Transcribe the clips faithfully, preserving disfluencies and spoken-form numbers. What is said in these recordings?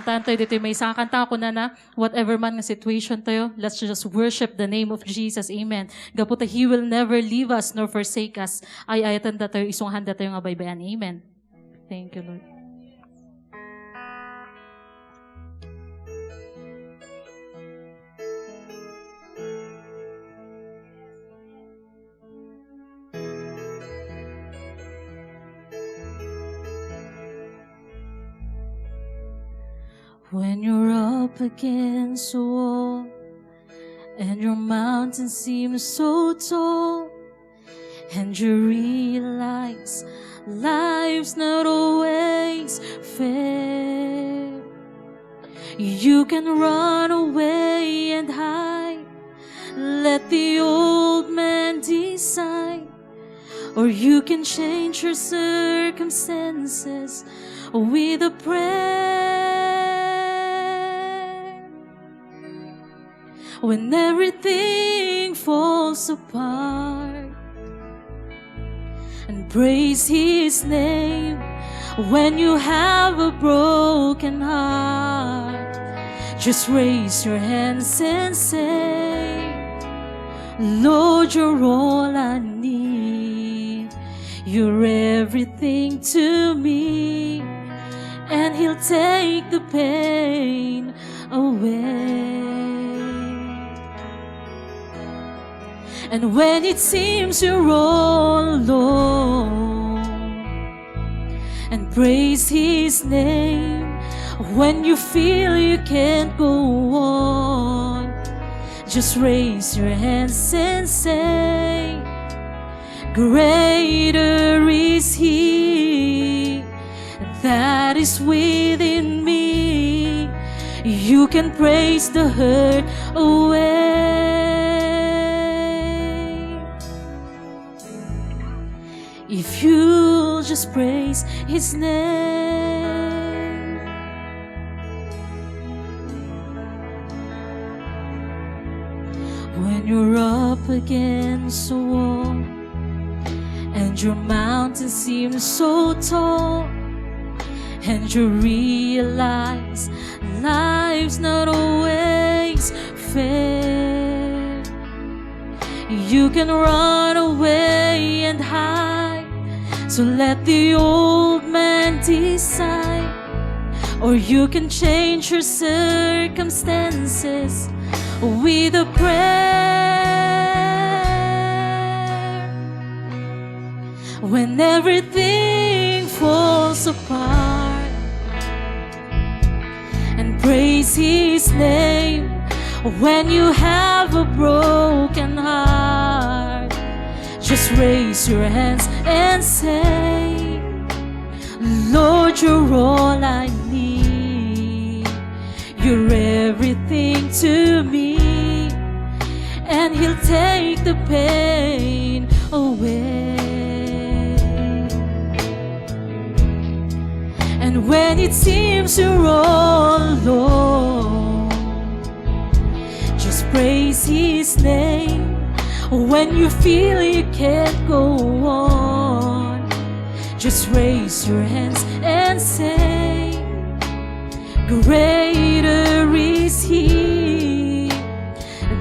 Tantoy ditoy maysa a kanta, kunana, whatever man nga situation tayo, let's just worship the name of Jesus. Amen. Gapu ta He will never leave us nor forsake us. Ay-ayaten datayo, isungahan datayo nga baybay-an. Amen. Thank you, Lord. When you're up against a wall and your mountain seems so tall, and you realize life's not always fair, you can run away and hide. Let the old man decide. Or you can change your circumstances with a prayer. When everything falls apart, and praise His name. When you have a broken heart, just raise your hands and say, "Lord, you're all I need. You're everything to me." And He'll take the pain away. And when it seems you're all alone, and praise His name. When you feel you can't go on, just raise your hands and say, "Greater is He that is within me." You can praise the hurt away if you'll just praise His name. When you're up against a wall and your mountain seems so tall, and you realize life's not always fair, you can run away and hide. So let the old man decide. Or you can change your circumstances with a prayer. When everything falls apart, and praise His name. When you have a broken heart, just raise your hands and say, "Lord, you're all I need. You're everything to me." And He'll take the pain away. And when it seems you're all alone, just praise His name. When you feel you can't go on, just raise your hands and say, "Greater is He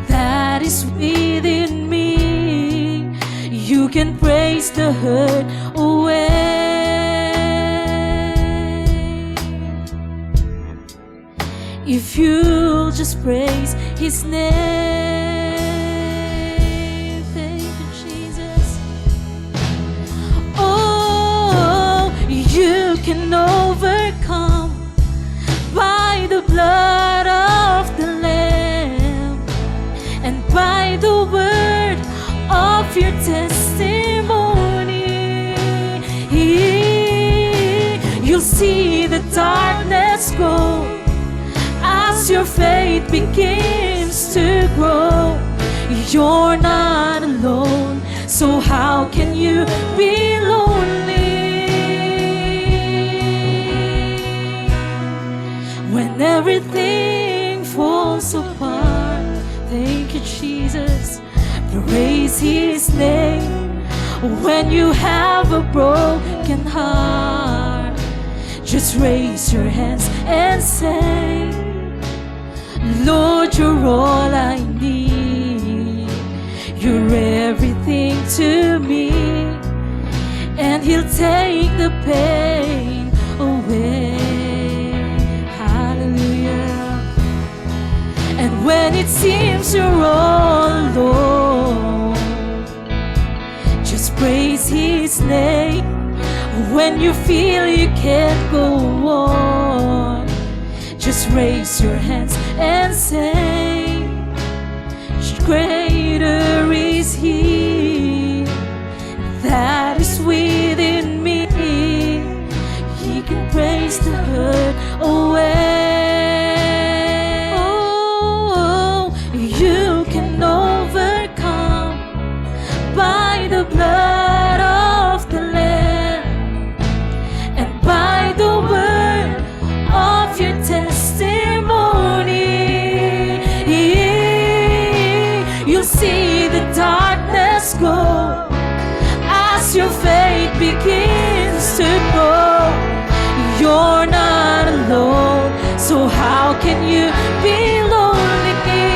that is within me." You can praise the hurt away if you'll just praise His name. Thank you, Jesus. Oh, you can overcome by the blood of the Lamb and by the word of your testimony. You'll see the darkness go as your faith begins to grow. You're not alone, so how can you be lonely when everything falls apart? Thank you, Jesus. Praise His name when you have a broken heart. Just raise your hands and say, "Lord, you're all I need. You're everything to me." And He'll take the pain away. Hallelujah. And when it seems you're all alone, just praise His name. When you feel you can't go on, just raise your hands and say, "Greater is He that is within me. He can praise the hurt away." Oh, you can overcome by the blood of the Lamb and by the word of your testimony. You'll see the darkness go as your faith begins to grow. You're not alone, so how can you be lonely?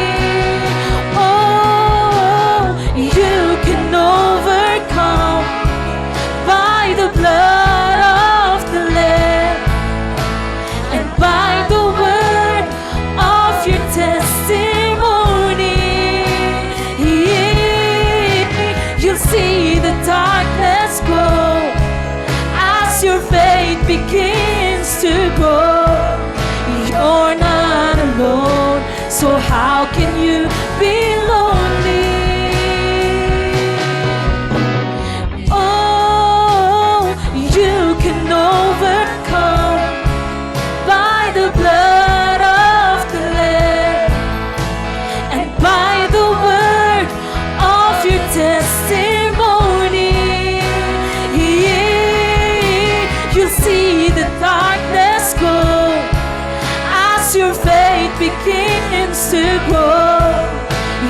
Oh, you can overcome by the blood of the Lamb and by the word of your testimony. You'll see the darkness go as your faith begins to grow. You're not alone, so how can you be lonely? Oh, you can overcome by the blood of the Lamb and by the word of your testimony. You'll see the darkness go as your faith begins to grow.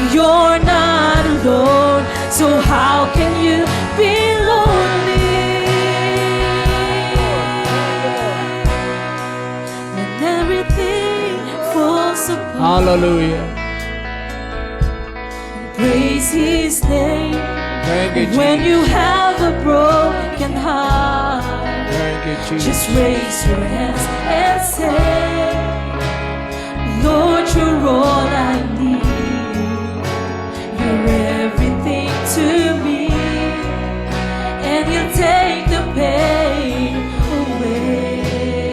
You're not alone, so how can you be lonely? When everything falls apart, Hallelujah. Praise His name. Thank you, When Jesus. You have a broken heart, Thank you, Jesus. Just raise your hands and say, "Lord, you're all I need. You're everything to me." And He'll take the pain away.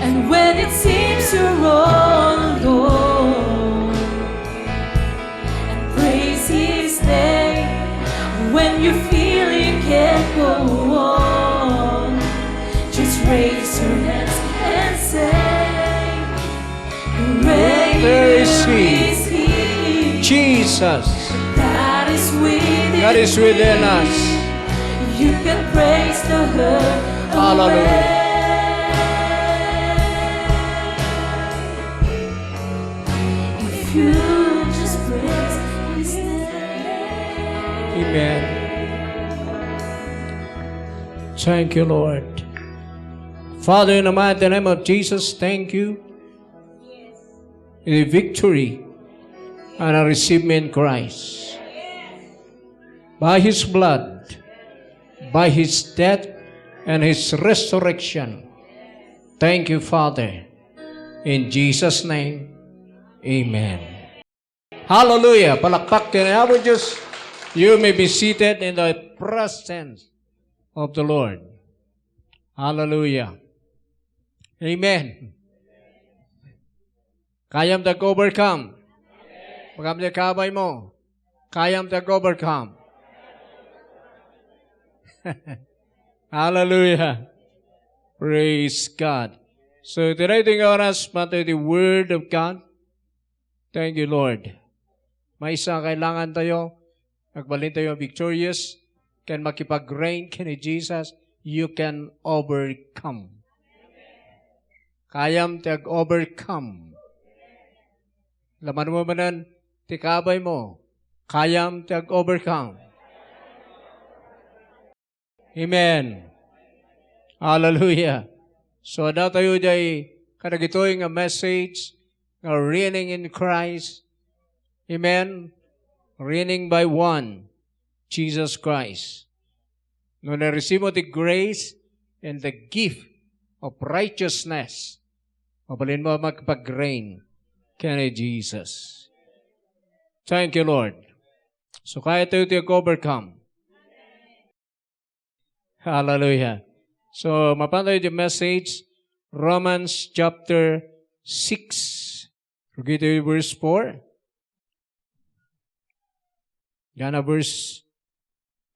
And when it seems you're all alone, and praise His name. When you feel you can't go on, just raise your hands and say, "Greater There is He. Is He Jesus. That is within That is within me. Us. You can praise the hurt Hallelujah. Away." If you just praise His name. Amen. Thank you, Lord. Father, in the mighty name of Jesus, thank you. In the victory and a receivement in Christ. By His blood, by His death, and His resurrection. Thank you, Father. In Jesus' name, amen. Hallelujah. Palakpak tayo ni Apo Diyos. You may be seated in the presence of the Lord. Hallelujah. Amen. Kayam ti ag-overcome. Pagam ti kabay mo. Kayam ti ag-overcome. Hallelujah. Praise God. So, today, the oras, pati the Word of God. Thank you, Lord. Maysa, kailangan tayo, agbalin tayo victorious, ken makipag-reign ken ni Jesus, you can overcome. Kayam ti ag-overcome. Laman mo manen ti kabay mo, kayam ti ag-overcome. Amen. Hallelujah. So, adda tayo jay kadagitoy nga message nga reigning in Christ. Amen. Reigning by one, Jesus Christ. No na-receive mo ti grace and the gift of righteousness, mabalin mo makipag-reign ken ni Jesus. Thank you, Lord. So, kaya tayo ti overcome. Hallelujah. So, mapan tayo ti message, Romans chapter six. Rugi tayo verse four. Gana verse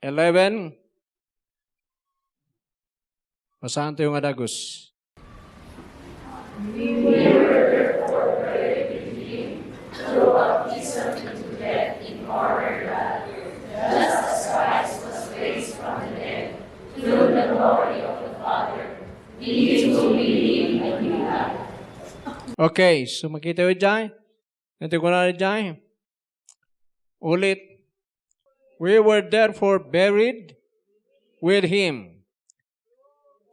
eleven. Basahan tayo nga dagus. We were therefore buried with him through baptism into death, in order that, just as Christ was raised from the dead through the glory of the Father, we too may live a new life. Okay, so makita tayo dyan. Ito ko na dyan. Ulit. We were therefore buried with him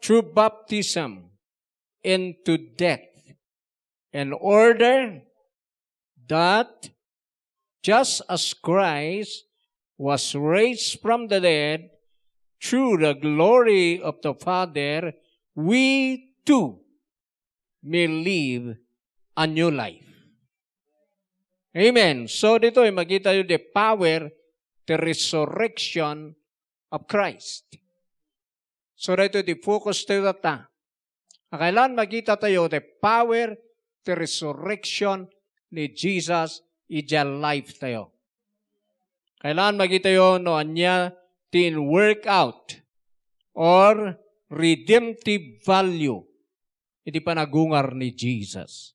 through baptism into death, in order that, just as Christ was raised from the dead through the glory of the Father, we too may live a new life. Amen. So, ditoy, makita tayo the power, the resurrection of Christ. So, daytoy ti focus tayo tatta. Kailangan makita tayo the power, the resurrection ni Jesus idiay life tayo. Kailangan makita tayo no ania ti in-work out or redemptive value iti panagungar ni Jesus.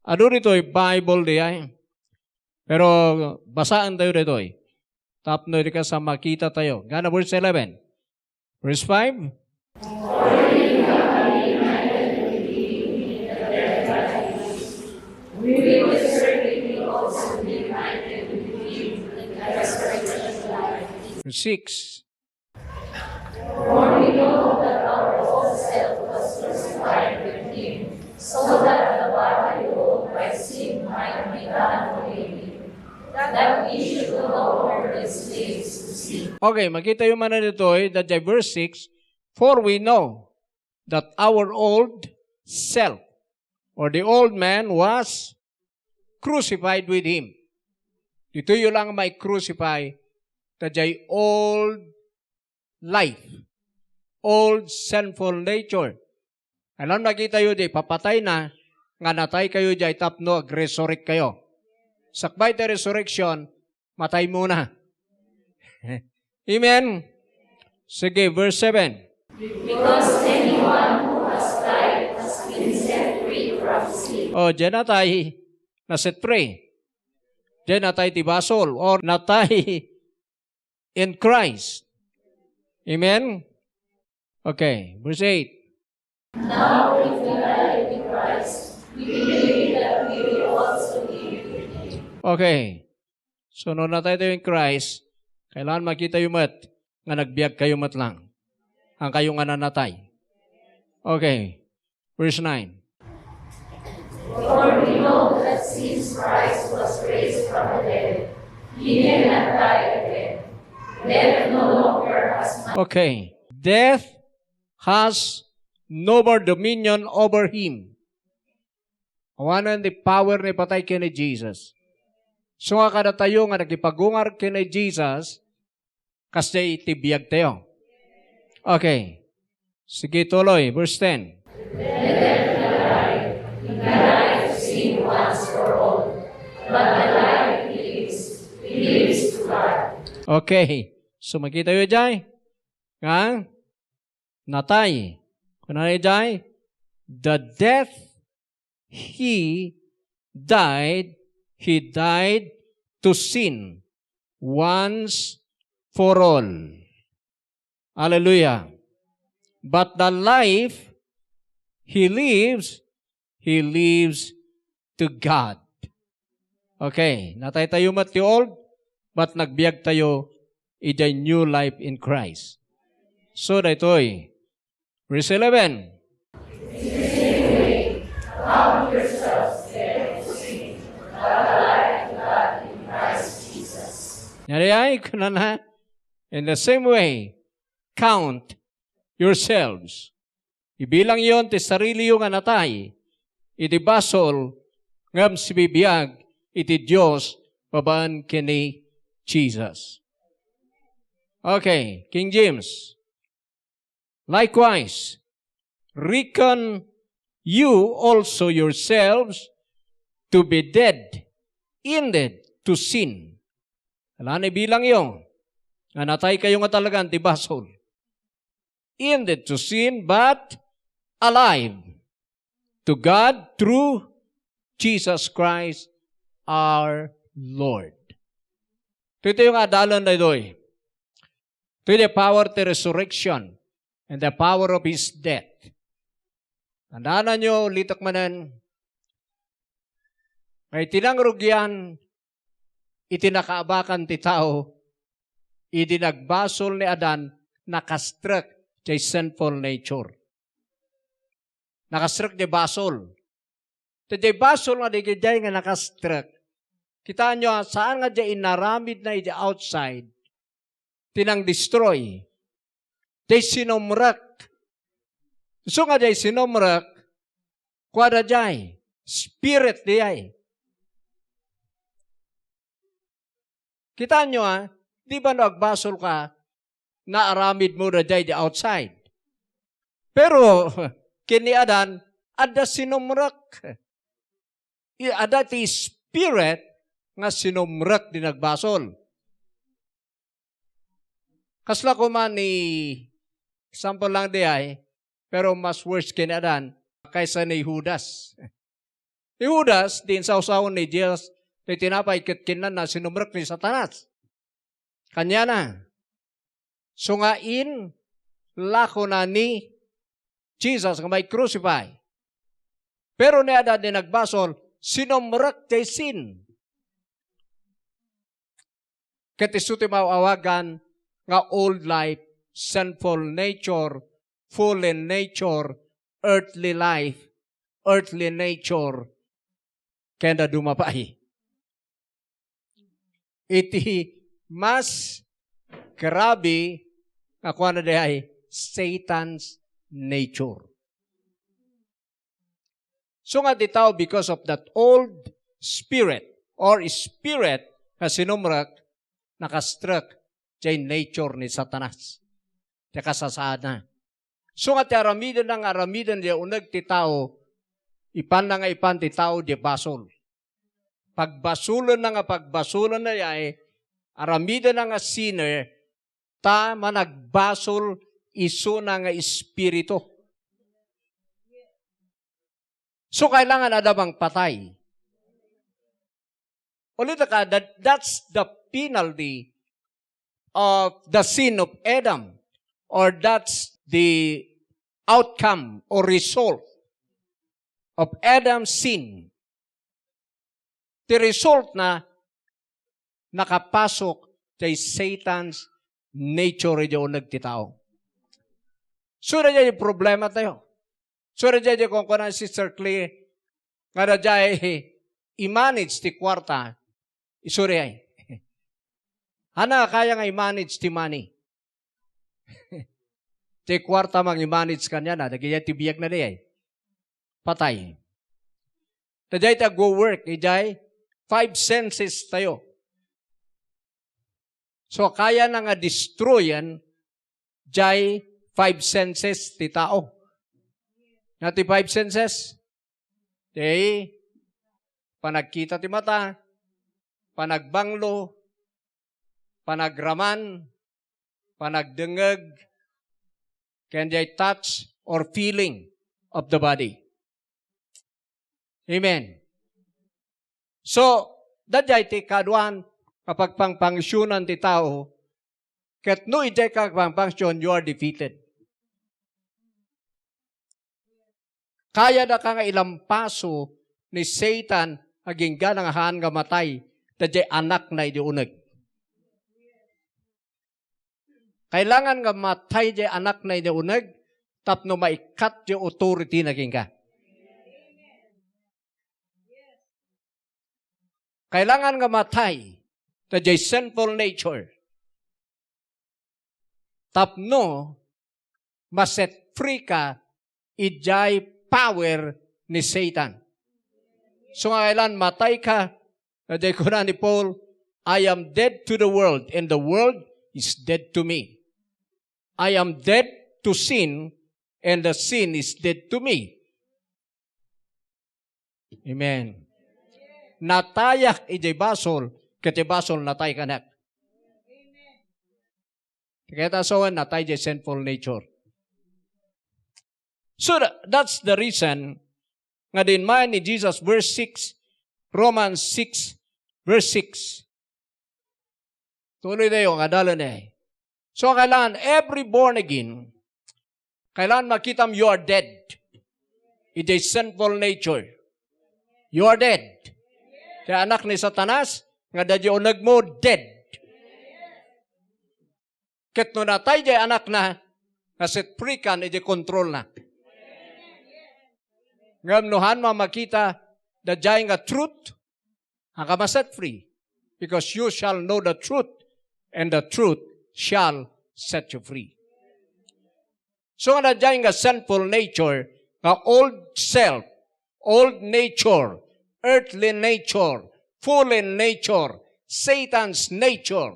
Adu ditoy Bible diay. Pero basaan tayo ditoy. Tapno di ka sa makita tayo. Gana verse eleven. Verse five. We will certainly also be united with him in resurrection life. Verse six. For we know that our old self was crucified with him, so that the body ruled by sin might be done away with, that we should no longer be slaves to sin. Okay, makita tayo man ditoy, that verse six, "For we know that our old self," or the old man, "was crucified with him." Ditoy lang may crucify, ta jay old life, old sinful nature. Alam, nakita tayo di, papatay na, nga natay kayo jay tapno agresurrect kayo. Sakbay ti resurrection, matay muna. Amen? Sige, verse seven. Because anyone who has died has been set free from sin. O, diyan natay, na-set free. Diyan natay ti basol, or natay in Christ. Amen? Okay, verse eight. Now, if we died with Christ, we believe that we will also live with him. Okay. So, no natay tayo in Christ, kailangan makita tayo met nga nagbiag kayo met lang. Ang kayo nga nanatay. Okay. Verse nine. For we know that since Christ was raised from the dead, he cannot die again. Death no longer has. Okay. Death has no more dominion over him. Awanen ti power ni patay ken ni Jesus. So nga kadatayo nga nakipagungar ken ni Jesus, kasdiay ti biag tayo. Okay. Sige, tuloy. Verse ten. He died to sin once for all, but the life he lives, he lives to God. Okay. So, makita tayo jay. Nga? Natay. Kuna jay? The death he died, he died to sin once for all. Hallelujah. But the life he lives, he lives to God. Okay, natay tayo met ti old, but nagbiag tayo idiay new life in Christ. So, daytoy. Verse eleven. Nariay, kunana, "In the same way, count yourselves." Ibilangyon ti sariliyo nga natay iti basol ngem sibibiag iti Dios babaen ken ni Jesus. Okay, King James. "Likewise, reckon you also yourselves to be dead indeed to sin." Ala, ibilangyo nga natay kayo nga talagan ti basol. "Indeed to sin, but alive to God through Jesus Christ our Lord." Ito'y nga adalan daytoy. Ito'y the power ti resurrection and the power of His death. Tandaan niyo, ulitek manen, nga iti nangrugian, iti nakaabakan ti tao, idi nagbasol ni Adan, nakastrek ti sinful nature. Nakastrek ti basol. Ti basol nga dagiti nga nakastrek. Kitaenyo, saan nga diay inaramidna idi outside ti nangdestroy. Diay sinumrek. Isu nga diay sinumrek, kuada diay, spirit diay. Kitaenyo, a, di ba no agbasol ka, naaramidmo daydiay di outside? Pero, ken ni Adan, adda sinumrek. I-, adda ti spirit nga sinumrek di nagbasol. Kasla koma ni, example lang diay, pero mas worse ken ni Adan kaysa ni Judas. Ni Judas, di insawsaw ni Jesus ti tinapay ket kinanna, sinumrek ni Satanas. Kaniana. Isu nga inlakona ni Jesus nga mai-crucify. Pero ni Adan di nagbasol, sinumrek ti sin. Ket isu ti maaw-awagan nga old life, sinful nature, fallen nature, earthly life, earthly nature, ken dadduma pay. Iti mas grabe nga kuana diay Satan's nature. Isu nga ti tao, because of that old spirit or spirit nga sinumrek, nakastrek diay nature ni Satanas, ti kasasaadna. Isu nga ti aramidenna nga aramiden diay uneg ti tao, ipanna nga ipan ti tao diay basol. Pagbasolenna nga pagbasolenna diay, aramidenna nga sinner, ta managbasol isuna nga espiritu. So, kailangan adda mangpatay. Ulitek, that, that's the penalty of the sin of Adam, or that's the outcome or result of Adam's sin. Ti resultna, nakapasok ti Satan's nature iti uneg ti tao. Isu daydiay ti problematayo. Isu daydiay ti kunkuana ni Sister Claire nga daydiay i-manage ti kuarta. Isu daydiay. Ania kaya nga i-manage ti money? Ti kuarta mangi-manage kaniana, dagiti biagna diay. Patay. Daydiay ti agwo-work, idiay five senses tayo. So, kayana nga destroyen diay five senses ti tao. Ania ti five senses? Ti panagkita ti mata, panagbanglo, panagraman, panagdengngeg, ken diay touch or feeling of the body. Amen. So, daydiay ti kaaduan nga pagpangpangsionan ti tao, ket no idiay ka agpangpangsion, you are defeated. Kayadaka nga ilampaso ni Satan agingga nga haan nga matay daydiay anakna idi uneg. Kailangan nga matay jay anakna idi uneg tapno maikkat jay authority na kenka. Kailangan nga matay ta jay sinful nature tapno ma-set free ka idiay power ni Satan. So nga kailan matay ka, na di kuna ni Paul, "I am dead to the world, and the world is dead to me. I am dead to sin, and the sin is dead to me." Amen. Natayak idiay basol, ket ti basol natay kanak. Kayat a sawen, natay jay sinful nature. So tha-, that's the reason nga dinmayan ni Jesus, verse six, Romans six, verse six. Tuloy tayo, nga dalan eh. So, kailangan every born again, kailangan makitam you are dead. It is sinful nature. You are dead. Kaya anak ni Satanas, nga dadya uneg mo, dead. Ket no natay jay anakna, na-set free kan iti kontrolna. Ngem no han mamakita, daydiay nga truth, hanka ma-set free. Because you shall know the truth, and the truth shall set you free. So, nga daydiay nga sinful nature, nga old self, old nature, earthly nature, fallen nature, Satan's nature.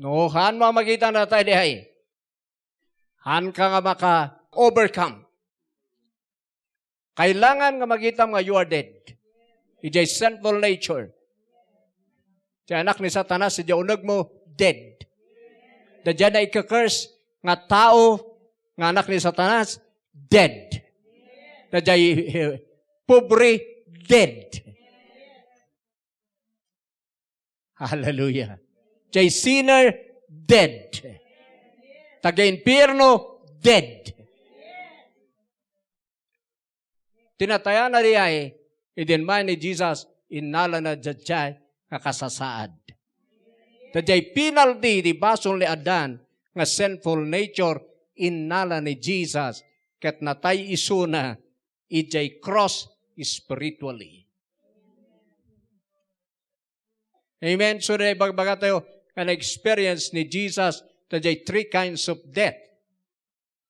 No, han mamakita natay diay. Hanka nga maka-overcome. Kailangan nga makitam nga you are dead. Idiay sinful nature. Ti anak ni Satanas, idiay uneg mo, dead. Daydiay naika-curse nga tao, nga anak ni Satanas, dead. Daydiay, eh, pobre, dead. Hallelujah. Jay sinner, dead. Taga-impierno, dead. Tinatayana diay, idinmayan ni Jesus, innalana daydiay nga kasasaad. Daydiay penalty ti basol ni Adan nga sinful nature, innala ni Jesus, ket natay isuna idiay cross spiritually. Amen. So, daydiay ibagbaga tayo nga na-experience ni Jesus daydiay three kinds of death.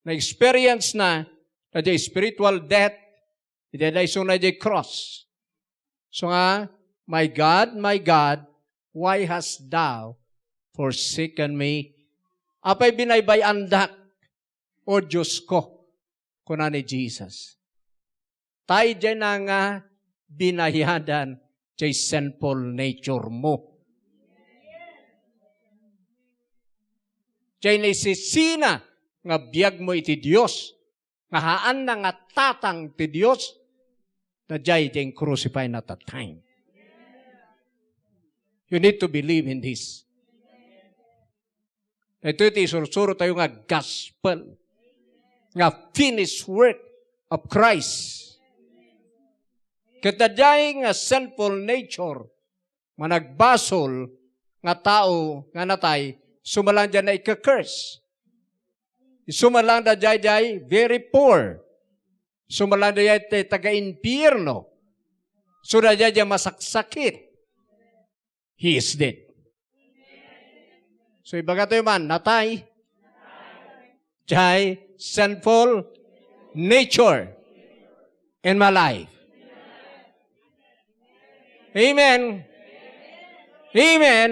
Na-experience na daydiay spiritual death, daydiay isuna idiay cross. So nga, "My God, my God, why hast thou forsaken me?" Apay binaybay-andak, O Dios ko, kuna ni Jesus. Tay diay na nga binayadan jay sinful nature mo. Jay naisisina nga biag mo iti Dios, nga haanna nga tatang ti Dios, daydiay ti in-crucify na that time. You need to believe in this. Ito ti isursuro tayo nga gospel, nga finished work of Christ. Ket daydiay nga sinful nature, managbasol nga tao nga natay, isu man lang daydiay naika-curse. Isu man lang daydiay very poor. Isu man lang daydiay taga-impierno. Isu daydiay masaksakit. He is dead. So, ibaga tayo man, natay jay sinful nature in my life. Amen. Amen.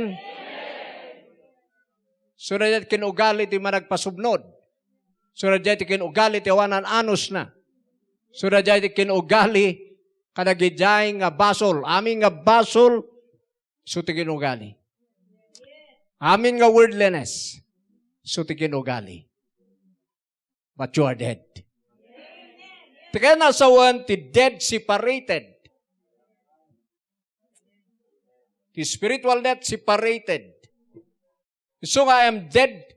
So, daydiay kin-ugali ti managpasubnod. So, daydiay ti kin-ugali ti awanan anusna. So, daydiay ti kin-ugali kadagiti nga basol. Amin nga basol, isu ti kin-ugali. Amin nga worldliness, isu ti kin-ugali. But you are dead. Ti kayatna a sawen ti dead separated. Ti spiritual death separated. Isu nga I am dead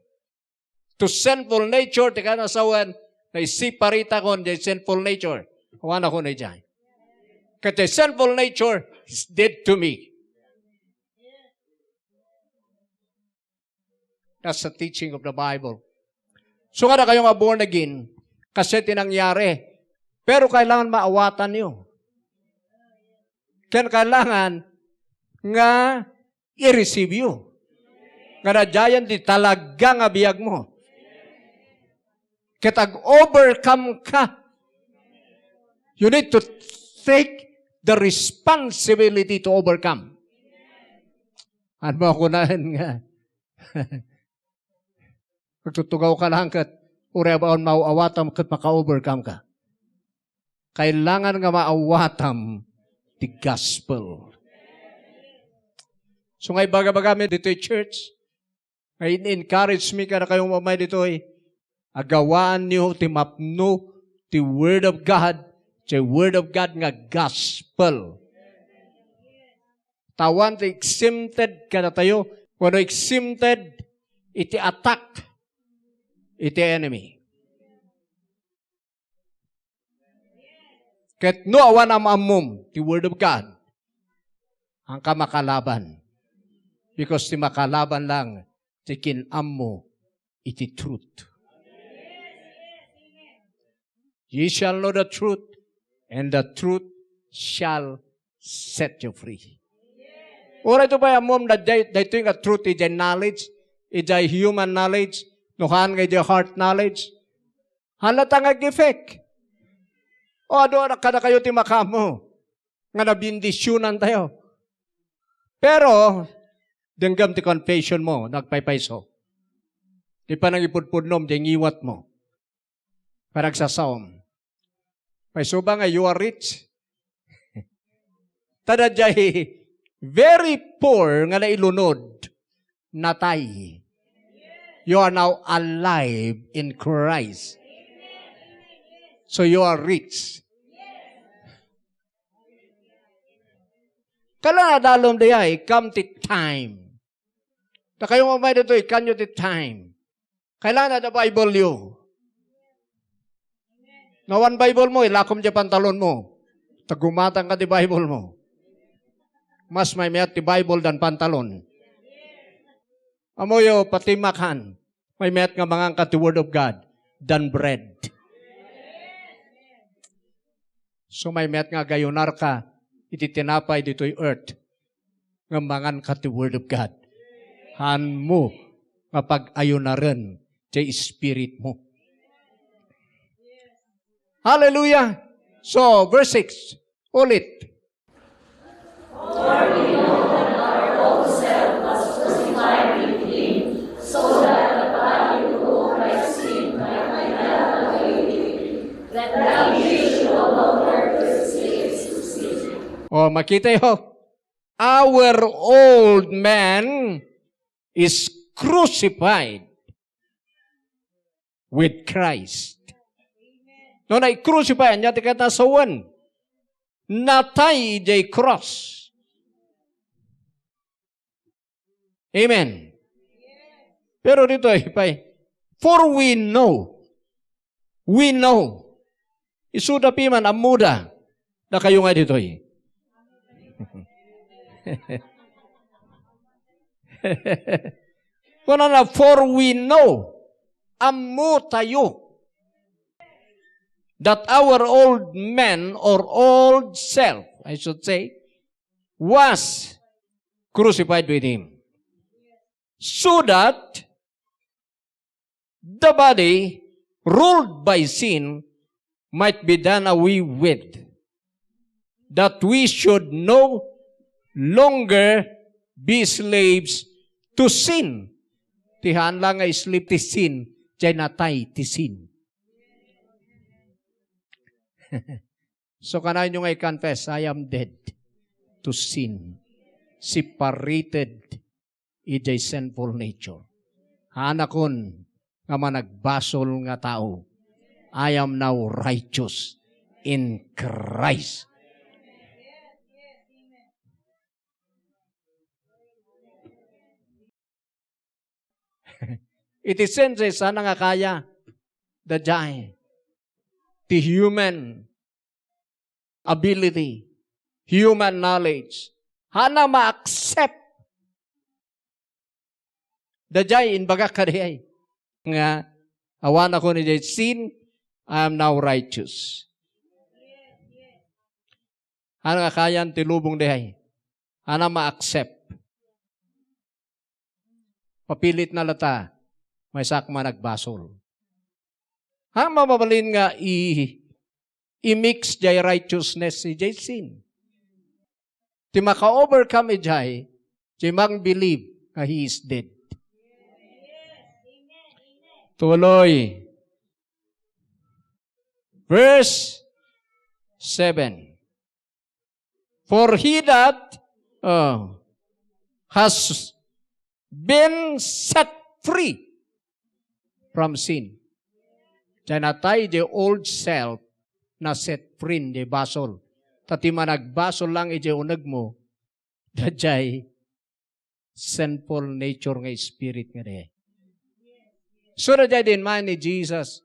to sinful nature, ti kayatna a sawen, naisiparitakon ti sinful nature. Awan ako na dyan. Ket ti sinful nature is dead to me. as a teaching of the Bible. So, nga dakayo nga born again, kasi ti nangyari. Pero kailangan maawatanyo. Ken kailangan nga i-receive you. Nga nadiayen ti talaga nga biag mo. Ket ag-overcome ka. You need to take the responsibility to overcome. Ano ba kunaen nga? Agtutugaw ka lang ket uray awan maawatam ket maka-overcome ka. Kailangan nga maawatam ti gospel. So nga ibagabagami ditoy church, nga in-encourage mi kadakayo mamay ditoy, agawaanyo ti mapno ti Word of God, ti Word of God nga gospel. Tawan ti exempted kadatayo, wenno exempted iti attack iti enemy. Ket no awan am-ammom ti Word of God, anka makalaban. Because ti makalaban lang ti kin-ammo iti truth. Ye shall know the truth, and the truth shall set you free. Uray to pay ammom na day, daytoy nga truth, ijay knowledge, ijay human knowledge, no haan nga ijay heart knowledge. Hala ta nga ag-effect. O, adu, kadakayo ti makaammo nga nabendisyonan tayo. Pero, denggem ti confession mo, nagpaypayso. Ti panangipudpudnom, di ngiwat mo. Panagsasaom. Payso ba nga you are rich? Tada jay very poor nga nailunod, natay. You are now alive in Christ. So you are rich. Kala na dalom di ay, come ti time. Ta kayo mamay dito, ikanyo ti time. Kailangan na the Bible you. Nawan Bible mo, ilakom di pantalon mo. Tagumatang ka di Bible mo. Mas may mayat ti Bible dan pantalon. Amoyo, pati makan. May mayat nga mangan ka ti Word of God dan bread. So may mayat nga agayunar ka iti tinapay ditoy earth. Nga mangan ka ti Word of God. Haan mo nga pag-ayunaren ti spirit mo. Hallelujah! So, verse six. Ulit. For we know that our old self was crucified with him, so that the body of Christ sin might be done away with, that we should no longer be slaves to sin. O, makita yo, our old man is crucified with Christ. No, na-crucify, anya ti katasawan. Natay jay cross. Amen. Pero ditoy, pay, for we know, we know. Isuda piman, ammoda. Dakayo nga ditoy. Kunana, for we know, ammo tayo, that our old man or old self, I should say, was crucified with him, so that the body ruled by sin might be done away with, that we should no longer be slaves to sin. Ti haan la nga slave ti sin, jay natay ti sin. So, kanayon nga i-confess, "I am dead to sin, separated idiay sinful nature. Haanakon nga managbasol nga tao. I am now righteous in Christ." Iti senses, sana nga kaya, daydiay ti human ability, human knowledge. Haanna ma-accept Daydiay, imbagak kadi ay. Nga, awan ako ni jay sin, I am now righteous. Ano nga kayan ti lubong di ay? Ano ma-accept? Papilit na lata, maysak managbasol. Ha, mababalin nga i-, i-mix jay righteousness ijay sin. Ti maka-overcome ijay, jay mang believe nga he is dead. Tuloy. Verse seven. For he that, uh, has been set free from sin. Diay natay di old self, na set free di basol. Ta ti managbasol lang ijay unegmo, daydiay sinful nature nga spirit nga di. So, daydiay din man ni Jesus,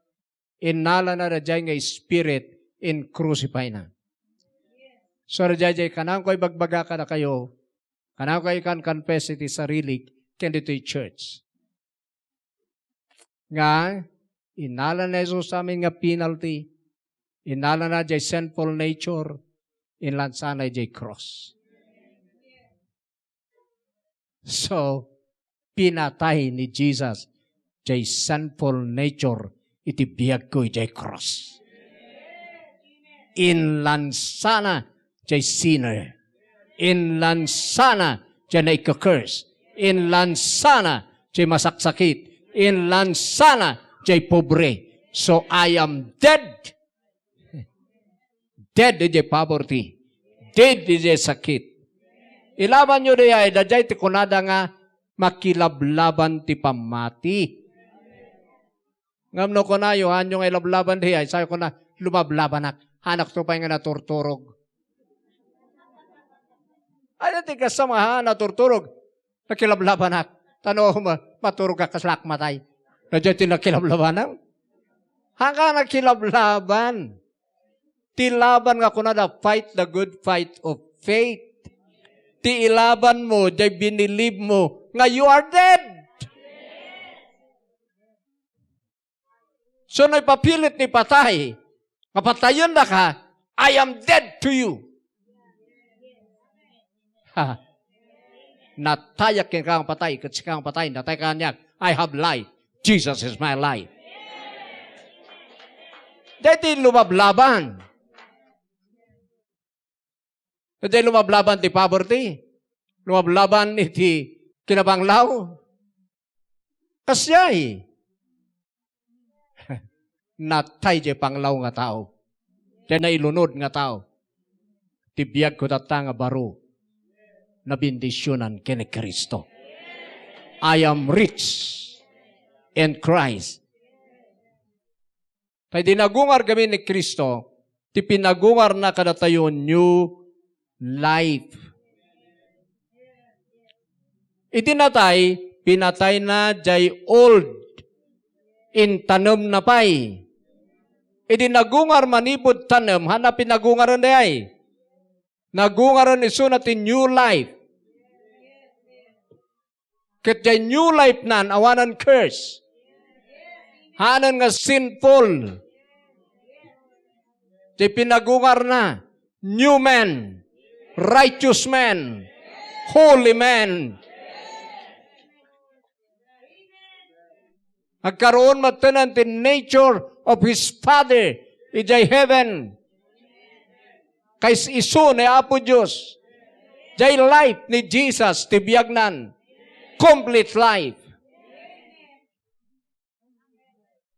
innalana daydiay nga spirit in crucify na. So, daydiay kananko ibagbaga kadakayo, kananko ikan confess iti sarilik, ken ditoy church. Nga, innalana Jesus amin nga penalty, innalana jay sinful nature, inlansana jay cross. So, pinatay ni Jesus jay sinful nature iti biagko ijay cross. Inlansana jay sinner. Inlansana jay naika-curse. Inlansana jay masaksakit. Inlansana jay pobre. So, I am dead. Dead ijay poverty. Dead ijay sakit. Ilabanyo dayay, daydiay ti kunada nga makilablaban ti pammati. Ngem no kunayo, "Haanyo nga ilablaban dayay," sayo kuna, "Lumablabanak. Hanakto pay nga naturturog." Ania ti kasta nga haan naturturog? Nakilablabanak. Ta no ma-, maturogak, kaslak matay. Daydiay ti nakilablabanak? Haan nga nakilablaban. Ti laban nga kunada, "Fight the good fight of faith." Ti ilabanmo, jay binilibmo nga you are dead. So, no ipapilit ni patay nga patayendaka, "I am dead to you." Ha. Natayak kenka nga patay, ket sika nga patay, natay kaniak. I have life. Jesus is my life. Daytoy lumablaban. Daytoy lumablaban ti poverty. Lumablaban iti kinabanglaw. Kasiay. Natay jay panglaw nga tao. Jay nailunod nga tao. Ti biagko tatta nga baro, nabendisionan ken ni Cristo. I am rich in Christ. Tay di nagungar kami ni Cristo, ti pinagungarna kadatayo new life. Iti natay, pinatayna jay old, intanemna pay. Idi nagungar manipud tanem, haan a pinagungaren dayay. Nagungaren isuna ti new life. Ket jay new life nan, awanen curse. Haanen nga sinful. Jay pinagungarna, new man, righteous man, holy man. Agkaroon metten ti nature of his Father idiay heaven. Kais isu ni Apo Dios. Jay life ni Jesus ti biagnan. Complete life.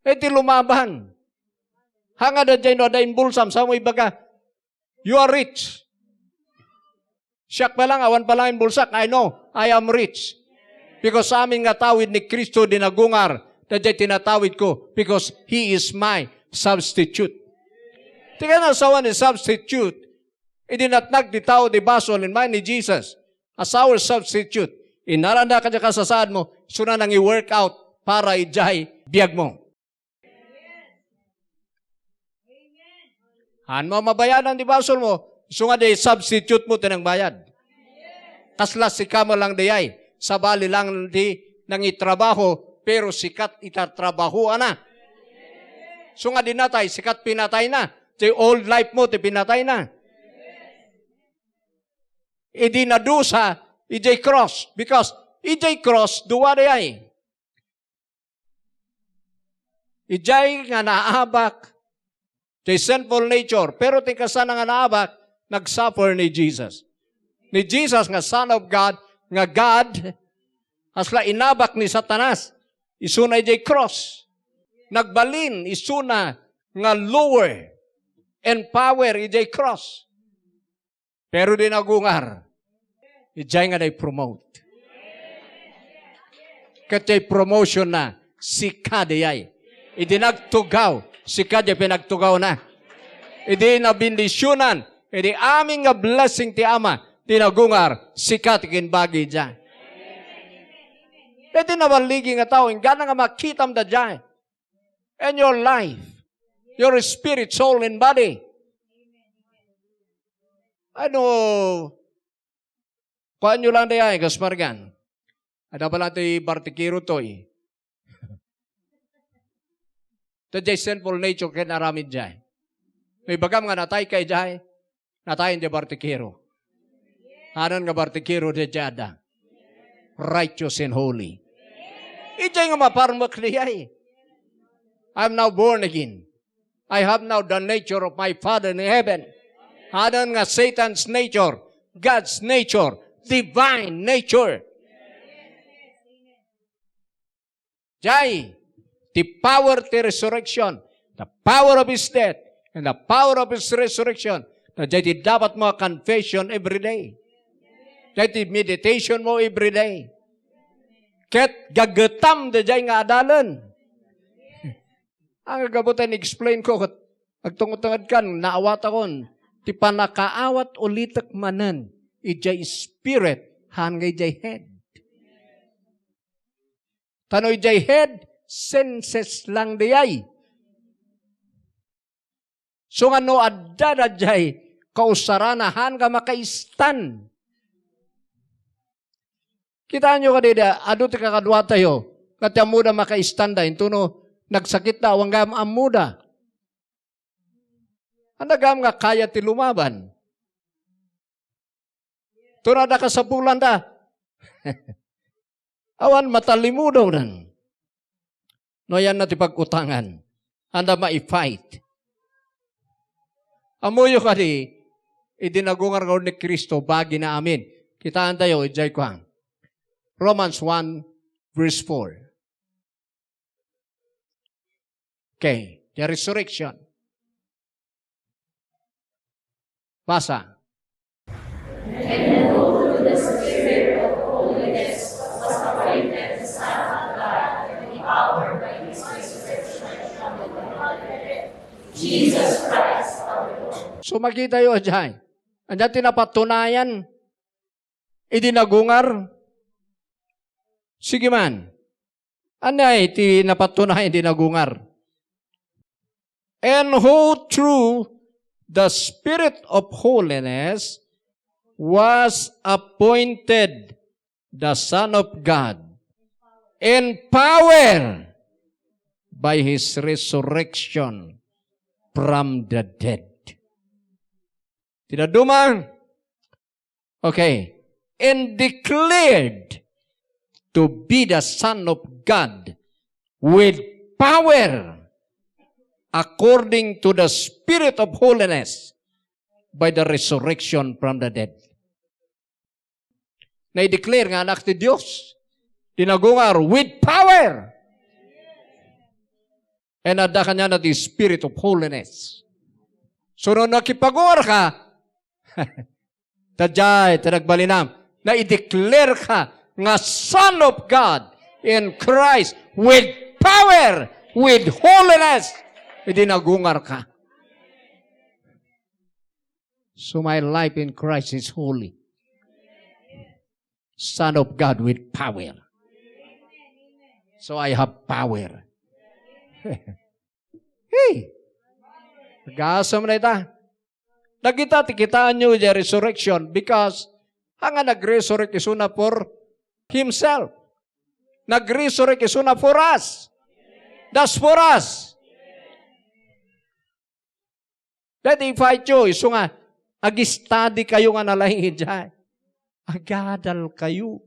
Iti lumaban. Hangad daydiay no adda imbulsam, saan mo ibaga, "You are rich." Siak pa lang, awan pa lang imbulsak. I know, I am rich. Because amin nga tawid ni Cristo di nagungar, daydiay tinatawid ko, because He is my substitute. Ti kanasawan ni substitute, idi natnag ti tao di basol, in mind ni Jesus, as our substitute, inaranda ka di kasasaad mo, isuna nangi-work out para idiay biag mo. Haan mo mabayadan ti basol mo, isu nga di substitute mo ti nangbayad. Kasla sika mo lang dayay, sabali lang ti nangitrabaho, pero sikat ita trabahoanna. So nga dinatay, sikat pinatayna. Ti old life mo, ti pinatayna. Idi nadusa, idiay cross. Because idiay cross, dua diay. Idiay nga naabak ti sinful nature. Pero ti kasana nga naabak, nagsuffer ni Jesus. Ni Jesus nga Son of God, nga God, kasla inabak ni Satanas. Isuna idiay cross. Nagbalin, isuna nga lower in power idiay cross. Pero di nagungar. Idiay nga nai-promote. Ket diay promotion na, sika diay. Idi nagtugaw, sika diay pinagtugawna. Idi nabendisionan, idi amin nga blessing ti Ama, di nagungar, sika ti kinbagi diay. Iti naballigi nga tao, inggana nga makitam da diay. And your life, your spirit, soul, and body. Ano, kuan nyo lang diay, kas margan. Ada pala ti bartikero toy. Ta diay sinful nature ken aramid diay. No ibagam nga natay ka idiay, natayen diay bartikero. Anan nga bartikero diay ada. Righteous and holy. Idiay nga maparmek diay. I'm now born again. I have now the nature of my Father in heaven. Anan nga Satan's nature, God's nature, divine nature. Jay, the power ti resurrection, the power of His death, and the power of His resurrection. Na jay ti dapat mo a confession every day. Jay ti meditation mo every day. Ket gagetam da jay nga adalen. Ang gabutan explain ko, ket agtungtungad kan, naawatakon. Ti panakaawat ulitek manen, ijay spirit, han nga ijay head. Ta no ijay head, senses lang diay. So nga no adda dayjay kausarana, han nga makaistan. Kitaenyo kadi da, adu ti kakaduatayo, nga ti ammoda makaistanda, intono nagsakitda, awan gayam ammoda. Anda gayam nga kaya ti lumaban? Tura da kasapulanda. Awan matalimudawdan. No, yan na ti pag-utangan. Anda mai-fight. Ammoyo kadi, idi nagungar nga ni Cristo, bagina amin. Kitaentayo, ijay kuan. Romans one, verse four. Okay, the resurrection. Basa. And who through the Spirit of holiness was appointed the Son of God, empowered by his resurrection from the dead, Jesus Christ our Lord. So, makitayo, ajay. Ania ti napatunayan idi nagungar? Sige man. Ania ti napatunayan idi nagungar? And who through the Spirit of holiness was appointed the Son of God in power by his resurrection from the dead. Ti dadduma, okay, and declared to be the Son of God with power according to the Spirit of holiness by the resurrection from the dead. Na-declare nga anak ti Dios. Di nagungar with power. And adda kaniana ti Spirit of holiness. So, no nakipagungar ka, dayjay ti nagbalinam. Na-declare ka nga Son of God in Christ with power, with holiness. Idi nagungar ka. So my life in Christ is holy. Son of God with power. So I have power. Hey! Gasam na ita. Dagita ti kitaenyo iti resurrection because haan nga nag-resurrect isuna for himself. Nag-resurrect isuna for us. That's for us. That invite you, isu nga, ag-study kayo nga nalaing idiay. Agadal kayo.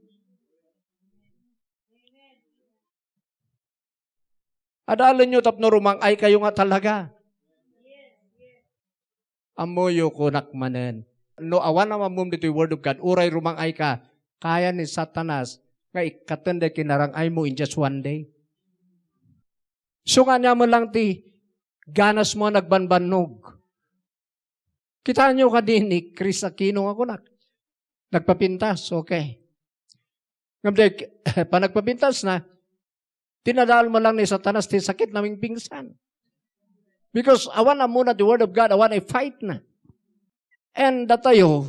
Adalenyo tapno rumang-ay kayo nga talaga. Ammoyo, kunak manen. No awan a maammom ditoy Word of God, uray rumang-ay ka, kaya ni Satanas nga ikkaten day kinarang-aymo in just one day. So nga niya mo lang ti ganas mo a nagbanbannog. Kitaenyo kadi ni Chris Aquino nga kunak. Nagpapintas, okay. Ngem di, panagpapintas na, tinadal mo lang ni Satanas ti sakit na mingpingsan. Because awan ammona ti Word of God, awan a fight na. And datayo,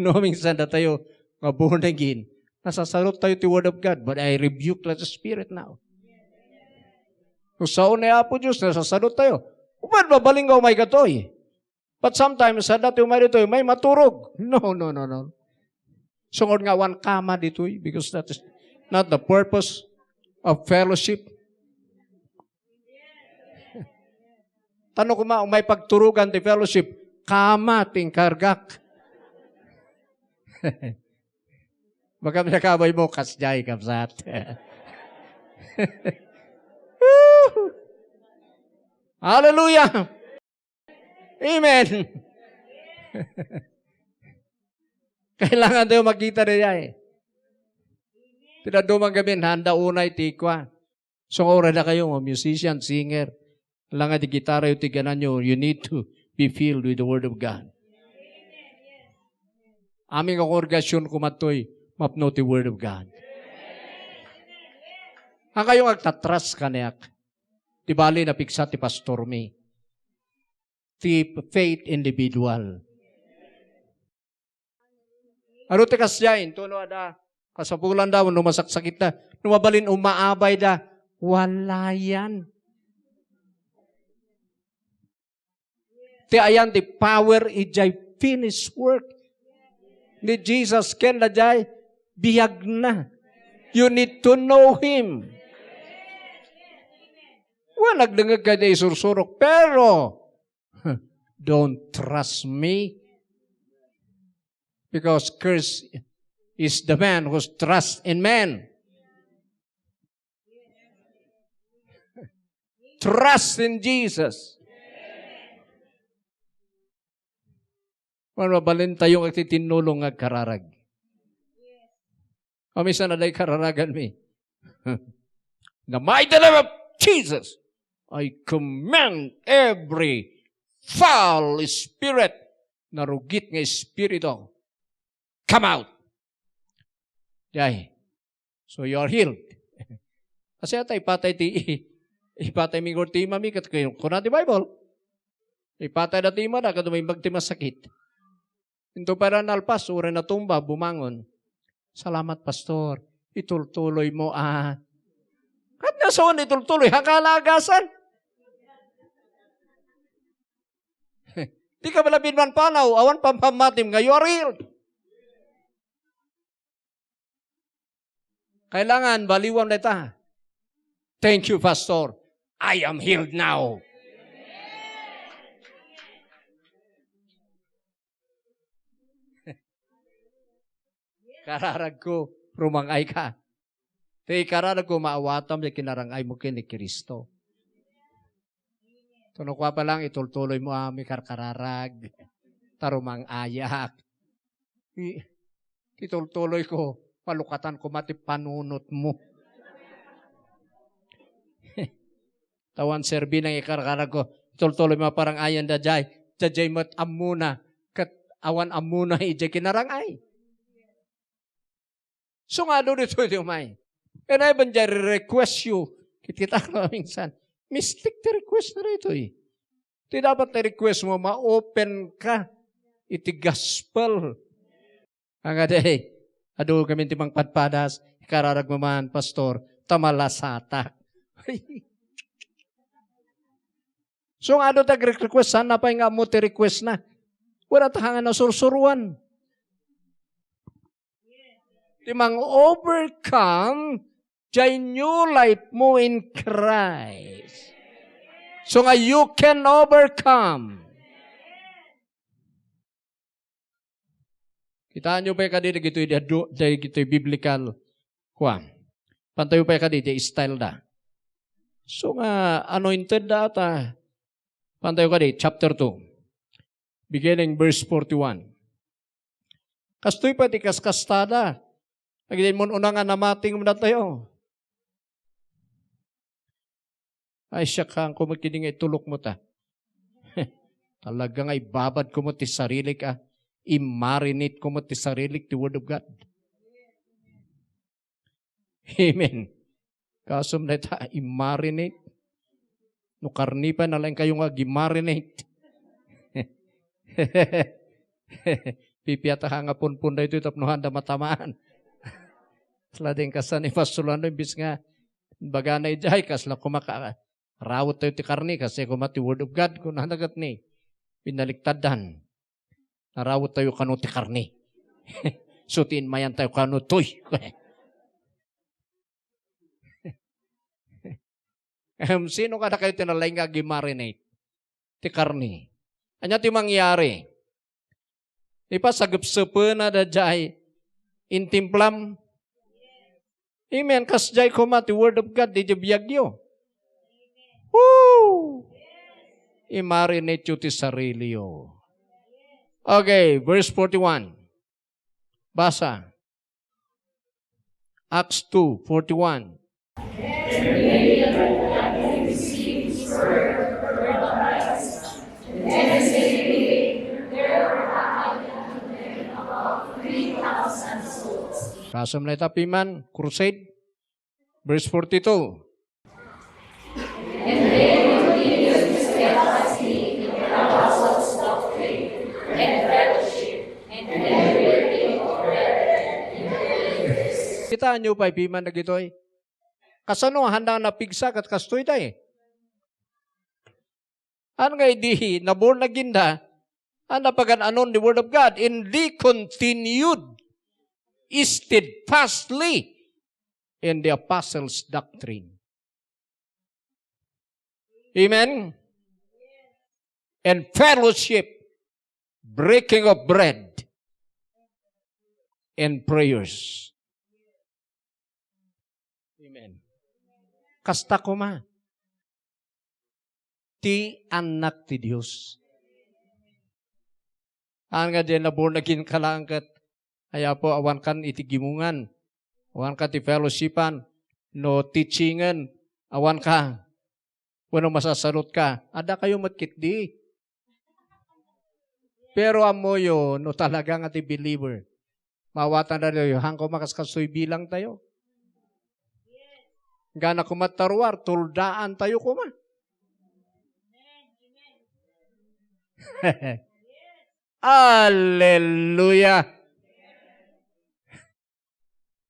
no, minsan datayo, nga born again, nasasarot tayo ti Word of God, but I rebuke that spirit now. No sao ni Apo Diyos, nasasarot tayo. Upat, babaling ka umay katoy. But sometimes, sa dati umay ditoy, may maturog. No, no, no, no. Sungod nga awan kama ditoy, because that is not the purpose of fellowship. Tano kuma, may pagturugan ti fellowship, kama ti inkargak. Baka nakabay mo, kasjay, kabsat. Hallelujah! Amen. Kailangan tayo makita na yan eh. Tinaduman kami, handa unay ti kua. So, nga oras na kayo, mga musician, singer, lang nga ti gitara, yung tiganan nyo, you need to be filled with the Word of God. Aming kongregasyon kumadtoy, mapno ti Word of God. Ang kayong agtatras kaniak, ti bali na piksa ti pastor mi. Ti faith individual. Ano ti kasdiay? Intono ada, kasapulan da, no masaksakit da, no mabalin umaabay da, walayan. Ti ayan ti power ijay finished work ni Jesus ken dayjay biagna. You need to know Him. Wa, nagdengeg ka di isursurok, pero don't trust me. Because cursed is the man who trusts in man. Trust in Jesus. Mabalin tayo nga agtitinnulong nga agkararag. Amin sana day kararagan mi. In the mighty name of Jesus, I command every foul spirit, narugit nga espiritu, come out. Jay. So you are healed. Kasi ata ipatay ti, ipatay mi gor ti imami, ket kuna ti Bible. Ipatay da ti imada, ket umimbag ti masakit. Into para nalpas, uray natumba, bumangon. Salamat, Pastor. Itultuloy mo, ah. Kat nga saan itultuloy, hakalagasan. Di ka bala binmanpanaw, awan pampamatim nga you are healed. Kailangan baliwan dayta. Thank you, Pastor. I am healed now. Kararag ko, rumang-ay ka. Ti kararag ko, maawatam ti kinarang-ay mo ken ni Cristo. Tuno kua pa lang, itultuloy mo a mikarkararag. Ta rumang-ayak. I-, itultuloy ko, palukatan ko mati panunot mo. Tawan serbi nang ikarkarag ko, itultuloy mo parang ayan da jay, da jay met ammona, ket awan ammona ijay kinarang-ay. So nga, adu ditoy ti umay. And even jay request you, kit-, kita ko minsan, mistake ti request na ditoy. Ti dapat ti request mo, ma-open ka iti gospel. Ang adi, adu kami ti mangpadpadas, ikararag mo man, Pastor, ta malasatak. So nga adu ti agre-request, saan na pay nga ammo ti request na? Wala ta nga nasursuruan. Ti mang-overcome, diay new life mo in Christ. So nga you can overcome. Kitaenyo pay kadi dagitoy, dagitoy biblical, kuan. Pantayo pay kadi, diay style da. So nga, anointed da ata. Pantayo kadi, chapter two. Beginning verse forty-one. Kastoy pay ti kaskastada. Agdin mo una nga namati nga datayo. Ay, siak, haanko met kadi nga itulokmo ta. Talaga nga ibabadko met ti sarilik, a. I-marinate ko met ti sarilik ti Word of God. Amen. Kasum dayta, i-marinate. No karni pay, nalaingkayo nga agi-marinate. Pipiata nga punpun daytoy tapno haanda matamaan. Kasla din kasta ni Pastor Lando, imbis nga bagana idiay, kasla koma ka, rawet tayo ti karni, kasi koma ti Word of God, kunana ket ni, binaliktaddan. Narawet tayo kano ti karni. So, ti inmayan tayo kano toy. Em, sino kadakayo ti nalaing nga agi-marinate ti karni? Ania ti mangyari? Di ba, sagepsepena daydiay intimplam? Amen. Kasdiay koma ti Word of God, diay biagyo. Woo! I-marinate yo ti sariliyo. Okay, verse forty-one. Basa. Acts two forty-one. Kasam na ita piman, crusade. Verse forty-two. Kitaenyo pay piman dagitoy. Kasano a haanda napigsa ket kastoy tay? Haan nga idi na-born again da, haan napagan-anon the Word of God, and they continued steadfastly in the apostles' doctrine. Amen? And fellowship, breaking of bread, and prayers. Amen. Kasta koma ti annak ti Dios. Haan nga diay na-born again ka laeng ket, ay Apo, awankan iti gimongan, awanka ti fellowshipan, no teachingen, awanka, wenno masasalutka. Adda kayo met ketdi. Pero ammoyo, no talaga nga ti believer, maawatan da tayo, haan koma kaskastoy bilang tayo. Gana koma ti ruar, tuldaan tayo koma. Hallelujah!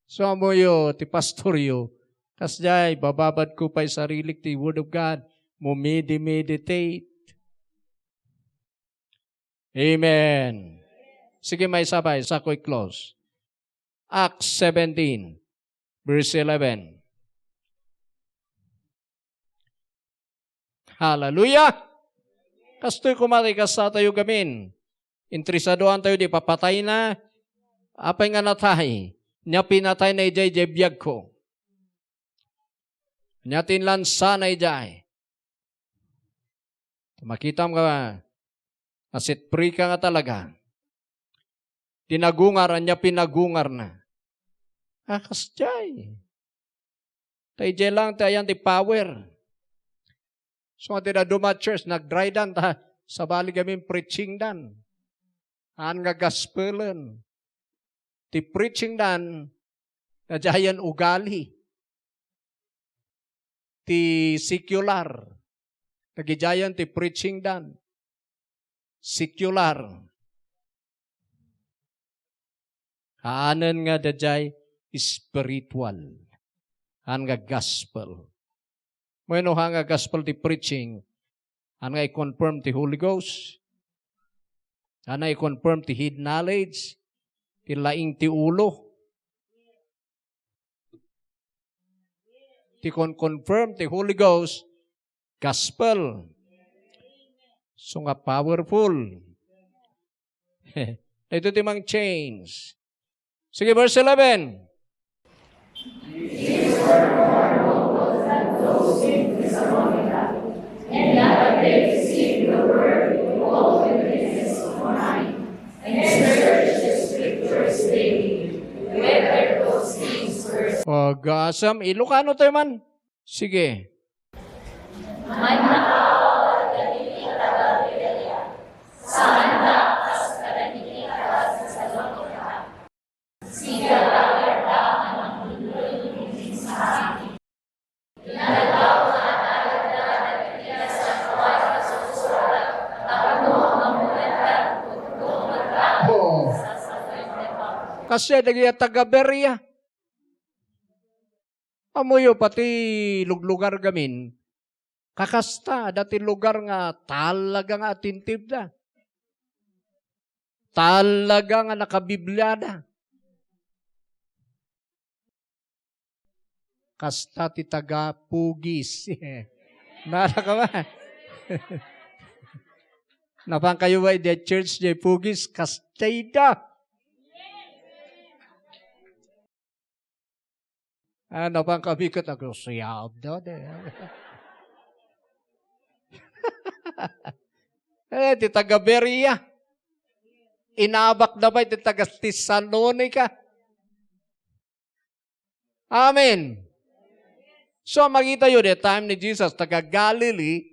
So, ammoyo, ti pastoryo, kasdiay, bababadko pay sarilik ti Word of God, mo medi-meditate. Amen. Sige, maysa pay, sa ko i-close. Acts seventeen, verse eleven. Hallelujah! Kastoy koma ti kasta tayo gamin. Interesadoan tayo di papatayna. Apay nga natay? Nia pinatayna idiay, idiay biagko. Nia tinlansana idiay. Makitam nga, nga set free ka nga talaga. Ti nagungar, ania pinagungarna? A, kasdiay. Ta idiay lang ti ayan ti power. So, nga ti dadduma a church, nag-dry dan, ta sabali gamin preaching dan. Haan nga gospelen. Ti preaching dan, nadiayen ugali. Ti secular, nagidiayen ti preaching dan. Secular. Haanen nga daydiay spiritual. Haan nga gospel. Wenno haan nga gospel ti preaching, haan nga i-confirm ti Holy Ghost. Haan nga i-confirm ti head knowledge, ti laing ti ulo. ti kon-confirm ti Holy Ghost, gospel. So nga powerful. Ito ti mang-change. Sige, verse eleven. O, gasam, Ilocano tayo man. Sige. Kasdiay dagiti taga-Berea. Ammoyo pati luglugar gamin, kakasta, adda ti lugar nga talaga nga attentive da. Talaga nga nakabibliada. Kasta ti taga Pugis. Nara ka ba? Napan kayo ba idiay church diay Pugis? Kasta ida. Ah, napan kami ket agsuyab da, de. Eh, ti taga Berea. Inabak na ba ti taga Tesalonica? Amen. So, makita yo, the time ni Jesus, taga Galilee,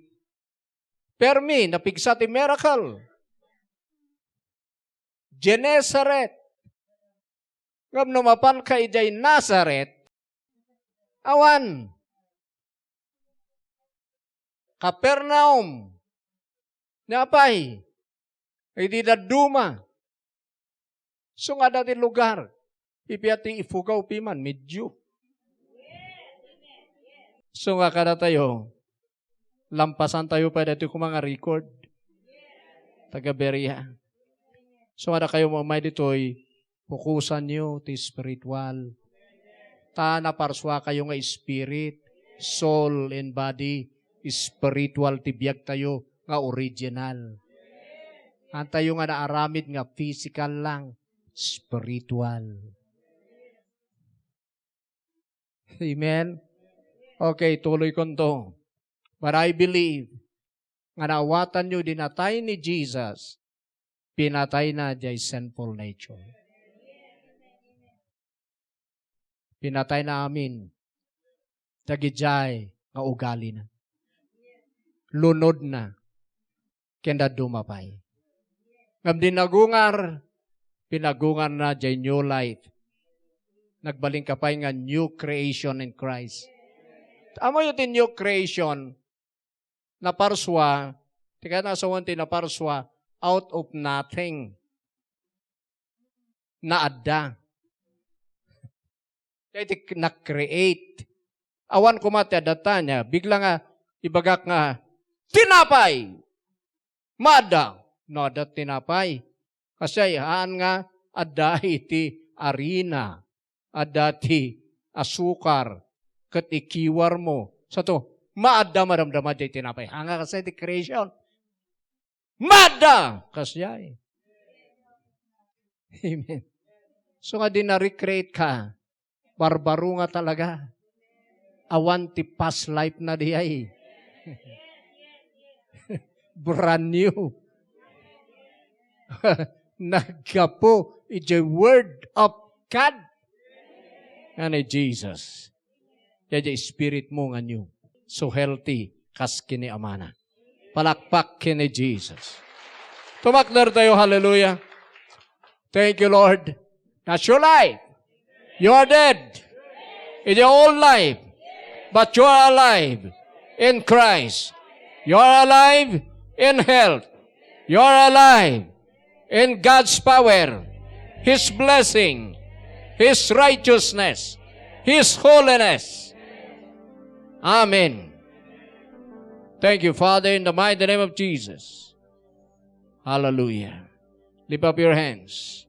permi, napigsa ti miracle. Gennesaret. Ngem no mapanka idiay Nazaret, awan. Capernaum. Ni apay? Idi dadduma. So nga dati lugar. Ipia ti ipugaw piman, medyo. So nga kadatayo, lampasan tayo pa dati kuma nga record. Taga Berea. So nga da kayo mamay ditoy, fokusan yo ti spiritual. Ta naparsua kayo nga spirit, soul, and body. Spiritual ti biag tayo nga original. Antayo nga naaramid nga physical lang, spiritual. Amen? Okay, tuloy ko to. But I believe nga naawatan yo dinatay ni Jesus, pinatay na diay sinful nature. Pinatay na amin. Dagidiay nga ugalina. Lunodna. Ken dadduma pay. Ngem di nagungar, pinagungarna diay new life. Nagbalin ka pay nga new creation in Christ. Ammoyo ti new creation, naparsua, ti kayat nga sawen ti naparsua, out of nothing. Naadda. Diay ti na-create. Awan koma ti adda ta nia, bigla nga ibagak nga, "Tinapay!" Maadda. No, adda tinapay. Kasdiay, haan nga adda iti arina, adda ti asukar, ket ikiwar mo. Sato, maadda madamdama diay tinapay. Haan nga kasdiay ti creation. Maadda! Kasdiay. Amen. So nga di na-recreate ka, barbaro nga talaga. Awan ti past life na diay. Brand new. Naggapu iti Word of God. Nga ni Jesus. Diay spirit mo nga new. So healthy, kas kini Amana. Palakpak kini Jesus. Tumakder tayo, hallelujah. Thank you, Lord. Not your life. You are dead in your old life, but you are alive in Christ. You are alive in health. You are alive in God's power, His blessing, His righteousness, His holiness. Amen. Thank you, Father, in the mighty name of Jesus. Hallelujah. Lift up your hands.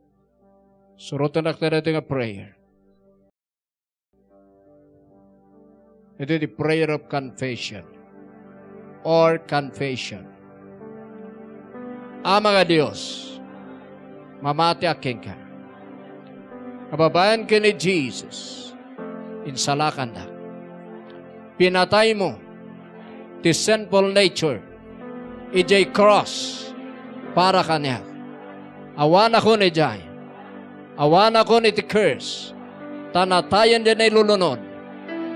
Suroten ak daytoy nga prayer. Iti ti prayer of confession or confession. Ama nga Dios, mamatiak kenka. Kababayan ken ni Jesus, insalakandak. Pinataymo ti sinful nature idiay cross para kaniak. Awanakon idiay. Awanakon iti curse. Ta natayen diay nailulunod.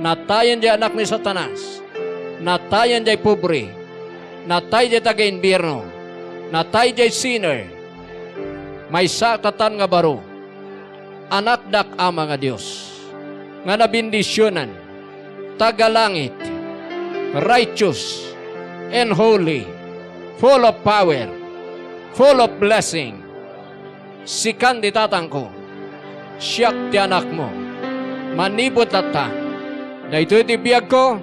Natayen diay anak ni Satanas. Natayen diay pobre. Natay diay taga-impierno. Natay diay sinner. Maysa katan nga baro. Anakdak, Ama nga Dios, nga nabendisionan, taga langit, righteous, and holy, full of power, full of blessing. Sikan ti tatangko, siak ti anakmo. Manipud latta, daytoy ti biagko,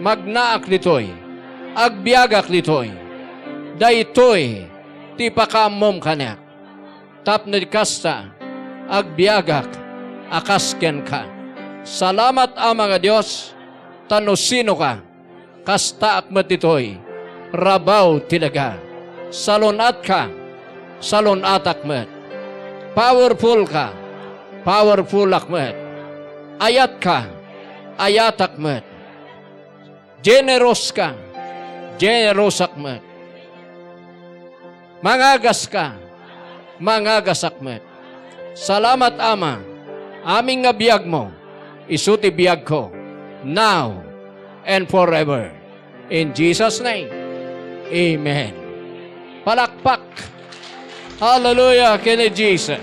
magnaak ditoy, agbiagak ditoy. Daytoy ti pakaammom kaniak. Tapno kasta, agbiagak a kas kenka. Salamat, Ama nga Dios, ta no sinoka, kastaak met ditoy. Rabaw ti daga. Salun-atka, salun-atak met. Powerful ka, powerfulak met. Ayatka, ayatak met. Generous ka, generousak met. Mangagas ka, mangagasak met. Salamat, Ama. Amin nga biagmo, isu ti biagko, now and forever. In Jesus' name, amen. Palakpak. Hallelujah, ken ni Jesus.